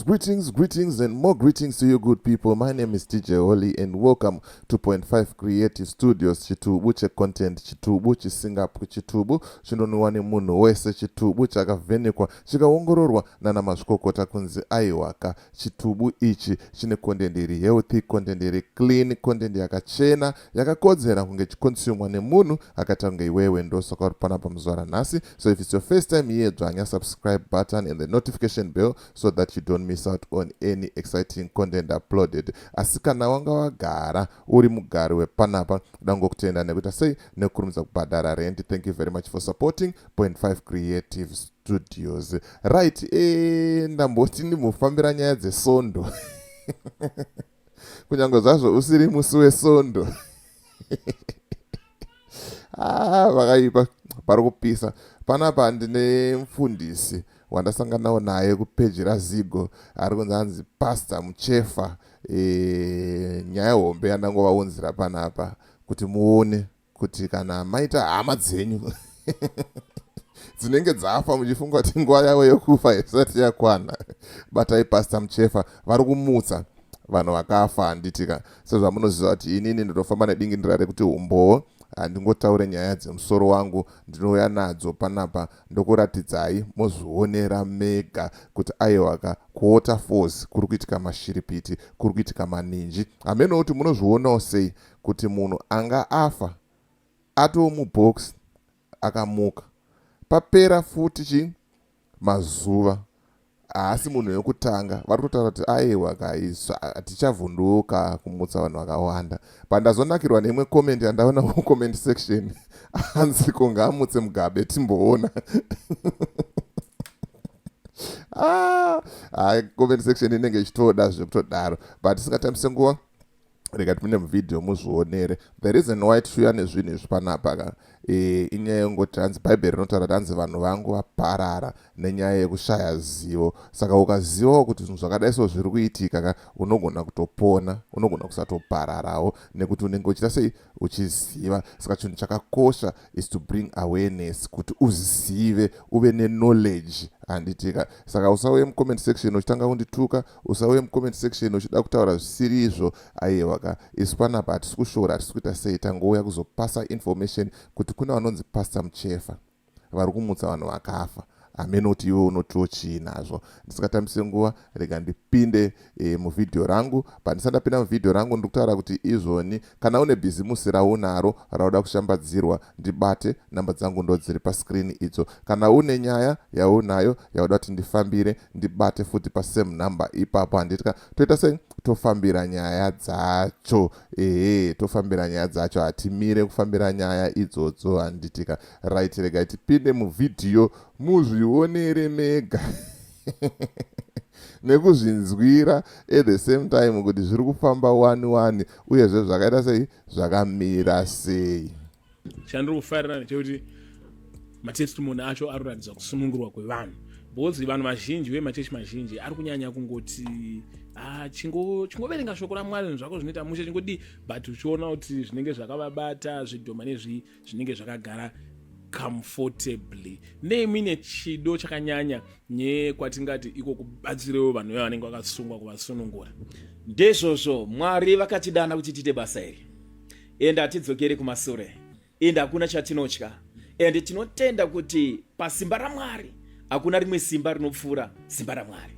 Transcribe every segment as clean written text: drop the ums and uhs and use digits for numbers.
Greetings, greetings, greetings, and more greetings to you good people. My name is DJ Holly and welcome to Point 5 Creative Studios. Chitubu checontent, chitubu chisingapwi, chitubu chinonwiwa nemunhu wese, chitubu chakavhenekwa chikaongororwa nana mazvikokota kunzi aiwaka. Chitubu ichi chine content iri healthy, content iri clean, content yakachena, yakakodzera kunge chiconsumwa nemunhu akaita kunge iwewe. Ndosaka uri panapa muzuva ranhasi. So if it's your first time here, dzvanya subscribe button and the notification bell so that you don't miss out on any exciting content uploaded. Asi kana wanga wagara uri mugari wepanapa, dangokutenda nekuita sei, nekukurumidza kubhadhara rent. Thank you very much for supporting Point 5 Creative Studios. Right, ndamboti ndimbofambira nyaya dzesondo, kunyange zvazvo usiri musi wesondo. Ah, vakaipa, pari kupisa panapa. Ndine mufundisi wandasanganawo naye kupeji raZigo, ari kunzi hanzi Pastor Muchefa. Nyaya hombe yandangovaunzira panapa kuti muone kuti kana maita hama dzenyu dzinenge dzafa, muchifunga kuti nguva yavo yekufa isati yakwana, batai Pastor Muchefa, vari kumutsa vanhu vakafa, handitika? Sezvamunoziva kuti inini ndinofamba nedingindira rekuti umbowo, handingotaure nyaya dzemusoro wangu, ndinouya nadzo panapa ndokuratidzai, mozvionera mega kuti aiwaka, kuWaterfalls kuri kuitika mashiripiti, kuri kuitika maninji. Hameno kuti munozvionawo sei kuti munhu anga afa atoo mubox akamuka, papera futi chi mazuva. Haasi munhu wekutanga, vari kutotaura kuti aiwa, hatichavhunduka kumutsa vanhu vakawanda. Pandazonakirwa neimwe comment yandaona mucomment section, hanzi kungaamutse Mugabe timboona. Ah, comment section inenge ichitoda zvekutodaro, but tisingatambise nguva, rega tipinde muvhidhiyo muzvionere. The reason why tichiuya nezvinhu izvi panapa ka, inyaya yekungoti hanzi Bhaibheri rinotaura kuti hanzi vanhu vangu vaparara nenyaya yekushaya zivo. Saka ukazivawo kuti zvinhu zvakadai so zviri kuitika ka, unogona kutopona, unogona kusatopararawo nekuti unenge uchiita sei, uchiziva. Saka chinhu chakakosha is to bring awareness, kuti uzive, uve neknowledge, handitika? Saka usauye mucomment section uchitanga kundituka, usauye mucomment section uchida kutaura zvisiri izvo. Aiwa ka, isu panapa hatisi kushora, hatisi kuita sei, tangouya kuzopasa information kuti kuna vanonzi Pastor Muchefa vari kumutsa vanhu vakafa. Hamene kuti iwe unotiwo chii nazvo. Ndisingatambise nguva, rega ndipinde muvhidhiyo rangu. Pandisati ndapinda muvhidhiyo rangu, ndiri kutaura kuti izvoni kana une bhizimusi raunaro rauda kushambadzirwa, ndibate, namba dzangu ndo dziri pascreen idzo. Kana une nyaya yaunayo yauda kuti ndifambire, ndibate futi pasame number ipapo, handitya. Toita sei? Tofambira nyaya dzacho. Ehe, tofambira nyaya dzacho, hatimire kufambira nyaya idzodzo, handitika? Right, regai tipinde muvhidhiyo muzvionere mega nekuzvinzwira at the same time kuti zviri kufamba wani wani, uyezve zvakaita sei, zvakamira sei. Chandiri kufarira ndechekuti matestimony acho ari kuratidza kusunungurwa kwevanhu, because vanhu vazhinji vemachechi mazhinji ari kunyanya kungoti, "Ah, chingoverenga shoko raMwari, zvinhu zvako zvinoita mushe, chingodii," but uchiona kuti zvinenge zvakavabata zvidhoma nezvii zvinenge zvakagara comfortably. Neimine chido chakanyanya nyekwatingati iko kubatsirewo vanhu veva vanenge vakasungwa, kuvasunungura. Ndezvozvo, Mwari vakatidana kuti tiite basa iri, ende hatidzokeri kumasure, ende hakuna chatinotya, ende tinotenda kuti pasimba raMwari hakuna rimwe simba rinopfuura simba raMwari.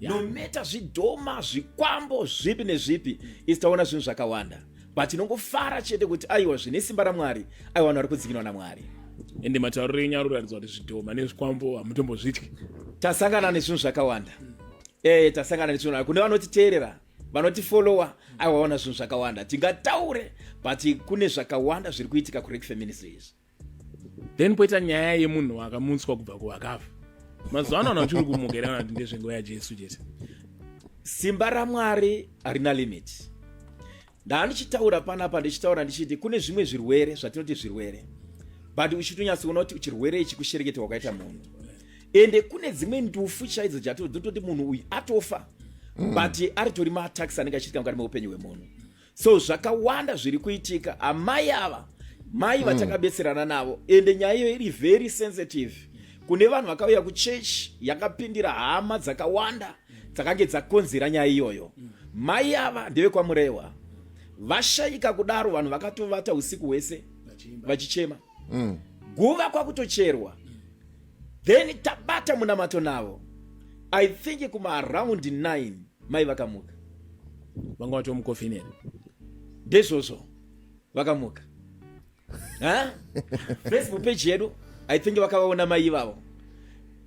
No matter zvidhoma, zvikwambo zvipi nezvipi, isi taona zvinhu zvakawanda, but tinongofara chete kuti aiwa, zvine simba raMwari, aiwa, vanhu vari kudzikinwa naMwari. Ende matauriro enyu ari kuratidza kuti zvidhoma nezvikwambo hamutombozvityi. Tasangana nezvinhu zvakawanda, tasangana nezvinhu. Kune vanotiteerera, vanotifolowa, aiwa, vaona zvinhu zvakawanda. Tingataure, but kune zvakawanda zviri kuitika kuRekfe Ministries. Then poita nyaya yemunhu akamutswa kubva kuvakafa. Mazuva ano vanhu vachiri kumuka here, kana kuti ndezvenguva yaJesu chete? Simba raMwari harina limit. Ndaa ndichitaura panapa, ndichitaura ndichiti kune zvimwe zvirwere zvatinoti zvirwere, but uchitonyatsoona kuti chirwere ichi kushereketwa kwakaita munhu. Ende kune dzimwe ndufu chaidzo dzototi munhu uyu atofa, but aritori maattacks anenge achiitika mukati meupenyu hwemunhu. So zvakawanda zviri kuitika. Amai ava, mai vatakabetserana navo, ende nyaya iyo iri very sensitive. Kune vanhu vakauya kuchechi yakapindira hama dzakawanda. dzakange dzakonzera nyaya iyoyo. Mai ava ndevekwaMurewa, vashayika kudaro vanhu vakatovata usiku hwese vachichema. Guva kwakutocherwa. Then tabata munamato navo, I think kuma around 9 mai vakamuka. Vanga vatomukofini here? Ndezvozvo, vakamuka. Ha? Facebook page yedu, I think vakavaona mai ivavo.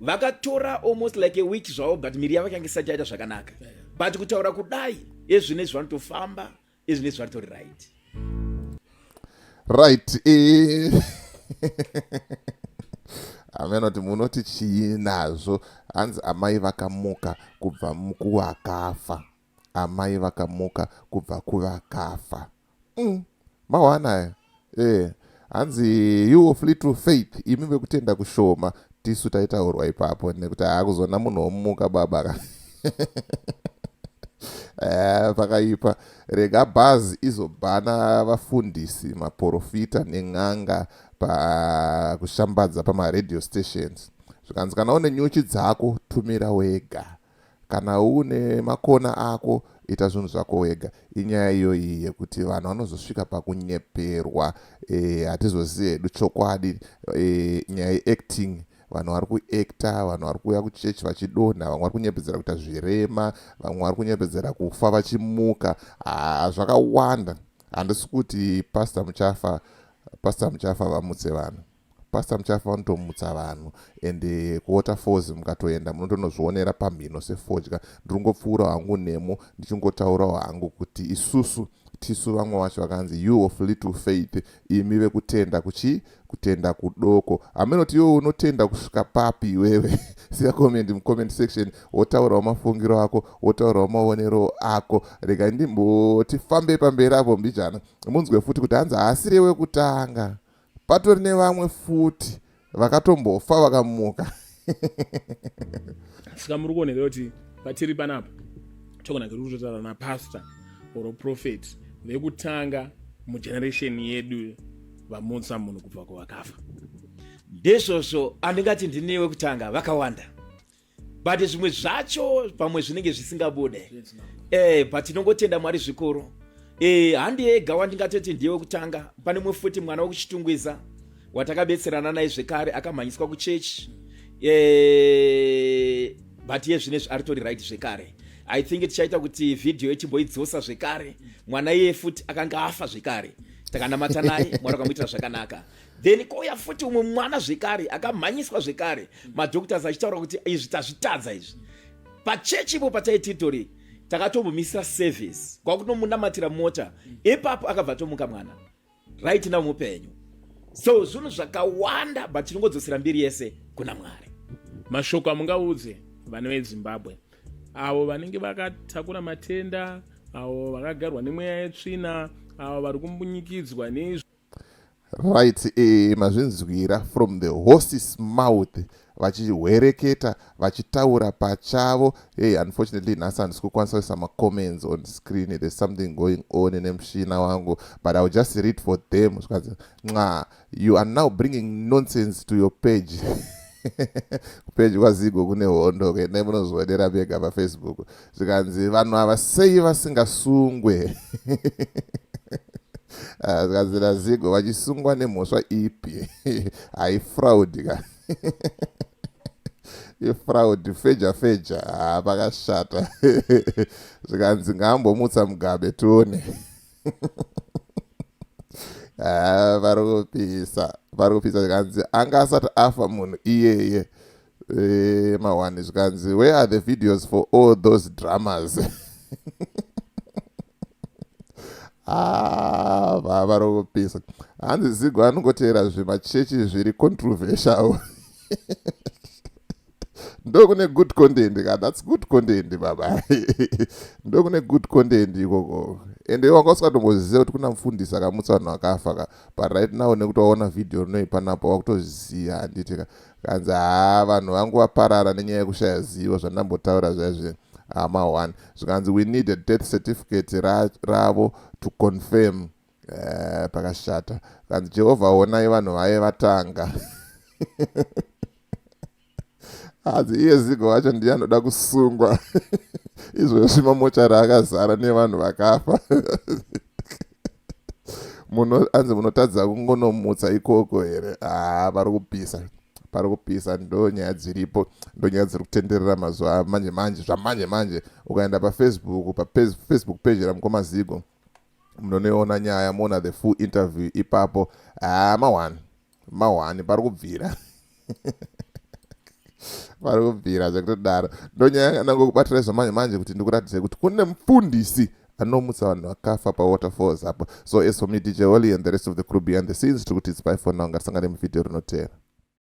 Vakatora almost like a week zvavo, but miri yavo yakange isati yaita zvakanaka. But kutaura kudai, ezvinezvi vanotofamba, ezvinezvi varitori right. Right. Hameno kuti munoti chii nazvo. Hanzi amai vakamuka kubva kuvakafa. Amai vakamuka kubva kuvakafa. Mawana aya. Hanzi you of little faith, imi vekutenda kushoma, tisu taitaurwa ipapo nekuti haakuzona munhu womuka baba. Pakaipa. Rega bhazi izobhana vafundisi, maprofita nen'anga pakushambadza pamaradio stations. Zvikanzi kana une nyuchi dzako tumira wega, kana une makona ako ita zvinhu zvako wega. Inyaya iyoyi yekuti vanhu vanozosvika pakunyeperwa. Hatizozivi hedu chokwadi. Nyaya yeacting, vanhu vari kuacta, vanhu vari kuuya kuchechi vachidonha, vamwe vari kunyepedzera kuita zvirema, vamwe vari kunyepedzera kufa vachimuka. Zvakawanda. Handisi kuti Pastor Muchafa, Pastor Muchafa vamutse vanhu. Pastor Muchafa vanotomutsa vanhu, ende kuWaterfalls mukatoenda munotonozvionera pamhino sefodya. Ndiri kungopfuura hangu nemo ndichingotaurawo hangu kuti isusu tisu vamwe vacho vakanzi you of little faith, imi vekutenda kuchi kutenda kudoko. Haminoti iwe unotenda kusvika papi iwewe? Siya comment mucomment section, wotaurawo mafungiro ako, wotaurawo maonero ako. Rega ndimboti fambei pamberi apo mbijana, munzwe futi kuti hanzi haasiri wekutanga, patori nevamwe futi vakatombofa vakamuka. Saka muri kuonera kuti patiri panapa togona kuri kutotaura napastor or prophet vekutanga mugeneration yedu vamutsa munhu kubva kuvakafa. Ndezvozvo, handingati ndini wekutanga, vakawanda, but zvimwe zvacho pamwe zvinenge zvisingabude. But tinongotenda Mwari zvikuru. Handi ega wandingatoti ndiye wekutanga. Pane mumwe futi mwana wekuChitungwiza watakabetserana naye zvekare, akamhanyiswa kuchechi, but iye zvinezvi aritori right zvekare. I think tichaita kuti vhidhiyo ichimboidzosa zvekare. Mwana iye futi akanga afa zvekare, takanamata naye, Mwari akamuitira zvakanaka. Then kouya futi umwe mwana zvekare akamhanyiswa zvekare, madoctors achitaura kuti izvi tazvitadza izvi. Pachechi ipo pataititori takatombomisira service kwakutomunamatira mota ipapo, akabva tomuka mwana, right now mupenyu. So zvinhu zvakawanda, but tinongodzosera mbiri yese kuna Mwari. Mashoko amungaudze vana veZimbabwe avo vanenge vakatakura matenda, avo vakagarwa nemweya yetsvina, avo vari kumbunyikidzwa neizvo? Right, mazvinzwira from the horse's mouth, vachihwereketa, vachitaura pachavo. Hey, unfortunately nhasi handisi kukwanisa kuisa macomments on screen, there's something going on nemushina wangu, but I will just read for them. Zvikanzi nxa you are now bringing nonsense to your page. Kupage kwaZigo kune hondo, kuendai munozvionera mega paFacebook. Zvikanzi vanhu ava sei vasingasungwe? Zvikanzi naZigo, vachisungwa nemhosva ipi? Haifraud ka, ifraud, feja feja. Ha, pakashata. Zvikanzi ngaambomutsa Mugabe tione. Vari kupisa, vari kupisa. Zvikanzi anga asati afa munhu iyeye. Mawani. Zvikanzi where are the videos for all those dramas? Ah, vari kupisa. Hanzi Zigo anongoteera zvimachechi zviri controversial, ndokune good content ka. That's good content baba, ndokune good content ikoko. Ende wanga usikatomboziva kuti kuna mufundisi akamutsa vanhu vakafa ka, but right now nekuti waona vhidhiyo rinoi panapa wakutoziva, handiti ka? Kanzi haa, vanhu vangu vaparara nenyaya yekushaya zivo, zvandambotaura zvaizvi hama1. Zvikanzi we need a death certificate ravo to confirm. Pakashata. Kanzi Jehovha onai vanhu vaye vatanga. Hanzi iye Zigo wacho ndiye anoda kusungwa. Izvozvi mamochari akazara nevanhu vakafa. Muno anzi munotadza kungonomutsa ikoko here? Haa, vari kupisa, pari kupisa. Ndo nyaya dziripo, ndo nyaya dziri kutenderera mazuva manje manje, zvamanje manje. Ukaenda paFacebook, paFacebook page ramukoma Zigo, munonoona nyaya, muona the full interview ipapo. Haa, ma1 ma1, pari kubvira, pari kubvira zvekutodaro. Ndo nyaya yandangokubatira zvamanje manje kuti ndikuratidze kuti kune mufundisi anomutsa vanhu vakafa paWaterfalls apo. So as for me, DJ Holly, and the rest of the crew behind the scenes, tiri kuti it's bye for now. Ngatisangane muvhidhiyo rinotera.